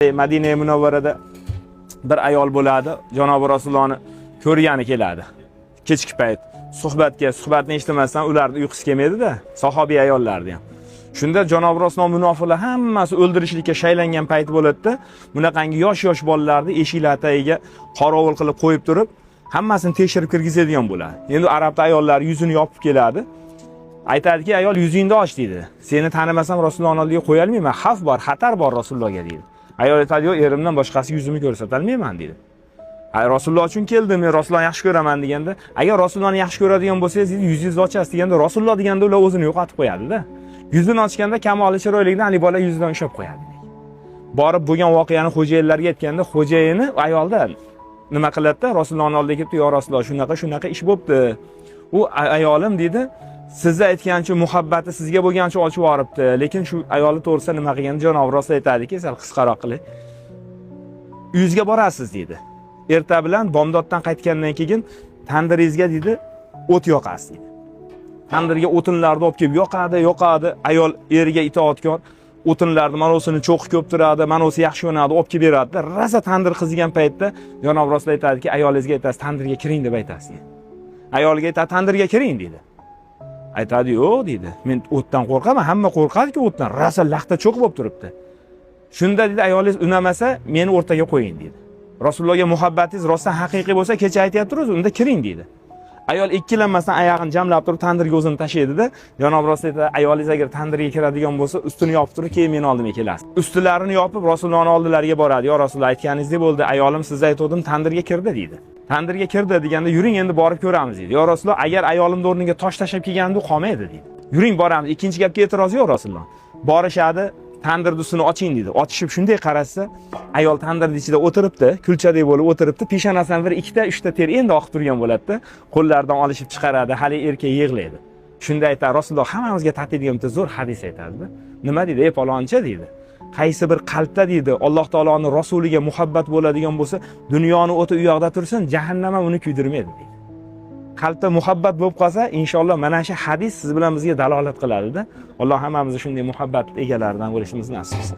Madina Munavvarada bir ayol bo'ladi, Janobi Rasulullohni ko'rgani keladi. Kechki payt suhbatga, suhbatni eshitmasdan ularni uyqusi kelmaydi-da, sahobiy ayollarni ham. Shunda Janobi Rasululloh munofiqlar hammasi o'ldirishlikka shaylangan payt bo'ladi-da, bunaqangi yosh-yosh bolalarni eshiklar tagiga qorovul qilib qo'yib turib, hammasini tekshirib kirgizadigan bo'ladi. Endi arabda ayollar yuzini yopib keladi. Aytadiki, ayol yuzingni och deydi. Seni tanimasam Rasulullohning oldiga qo'ya olmayman, xavf bor, xatar bor Rasulullohga deydi. Ayol aytadi, yo'q, erimdan boshqasi yuzimni ko'rsatolmayman deydi. Ay, Rasululloh uchun keldim, men Rasulullohni yaxshi ko'raman deganda, agar Rasulullohni yaxshi ko'radigan bo'lsangiz, deydi, yuzingizni ochasiz deganda, Rasululloh deganda ular o'zini yo'qotib qo'yadi-da. Yuzini ochganda kamoli chiroyligidan haligi bola yuzidan ushlab qo'yadi. Borib bo'lgan voqeani xo'jayinlarga aytganda, xo'jayini ayolda nima qiladida, Rasulullohning oldiga kelibdi, "Yo Rasululloh, shunaqa shunaqa ish bo'pti. U ayolim deydi, sizni aytgancha muhabbati sizga bo'lgancha ochib yuboribdi, lekin shu ayoli to'g'risida nima qilgan?" Janob Rasul aytadiki, sal qisqaroq qilib, "Uyingizga borasiz" deydi. "Erta bilan bomdoddan qaytgandan keyin tandiringizga" deydi, "o't yoqasiz" deydi. Tandirga o'tinlarni olib kelib yoqadi, yoqadi. Ayol eriga itoatkor, o'tinlarni manosini cho'qi ko'p turadi, manosi yaxshi yonadi, olib kelib beradi. Rosa tandir qizigan paytda Janob Rasul aytadiki, ayolingizga aytasiz, tandirga kiring deb aytasiz deydi. Ayolga aytadi, tandirga kiring deydi. Aytadi, yo'q deydi. Men o'tdan qo'rqaman, hamma qo'rqadi-ku o'tdan. Rosa laxta cho'q bo'lib turibdi. Shunda deydi, ayolingiz unamasa, meni o'rtaga qo'ying deydi. Rasulullohga muhabbatingiz rostdan haqiqiy bo'lsa, kecha aytyaptiz, unda kiring deydi. Ayol ikkilanmasdan oyog'ini jamlab turib tandirga o'zini tashlaydi-da, Janob Rasul aytadi, ayolingiz agar tandirga kiradigan bo'lsa, ustini yopib turib, keyin meni oldimga kelasiz. Ustilarini yopib Rasulullohning oldilariga boradi. "Yo Rasululloh, aytganingizdek bo'ldi, ayolim siz aytgandim, tandirga kirdi" deydi. Tandirga kirdi deganda, "Yuring endi borib ko'ramiz" deydi. "Yo Rasululloh, agar ayolimni o'rniga tosh tashlab kelganimda qolmaydi" deydi. "Yuring boramiz." Ikkinchi gapga e'tiroz yo'q Rasululloh. Borishadi, tandirni ustini oching deydi. Ochishib shunday qarasa, ayol tandirning ichida o'tiribdi, kulchadek bo'lib o'tiribdi. Peshonasidan bir ikkita, uchta ter endi oqib turgan bo'ladi-da. Qo'llaridan olishib chiqaradi, hali erkak yig'laydi. Shunda aytadi, Rasululloh hammamizga tatiydigan bitta zo'r hadis aytadi. Nima deydi? "Ey palonchi" deydi. "Qaysi bir qalbda" deydi, "Alloh taoloning rasuliga muhabbat bo'ladigan bo'lsa, dunyoni o'ti u yoqda tursin, jahannam ham uni kuydirmaydi" deydi. Qalbda muhabbat bo'lib qolsa, inshaalloh mana shu hadis siz bilan bizga dalolat qiladida. Alloh hammamizni shunday muhabbat egalaridan bo'lishimizni nasib qilsin.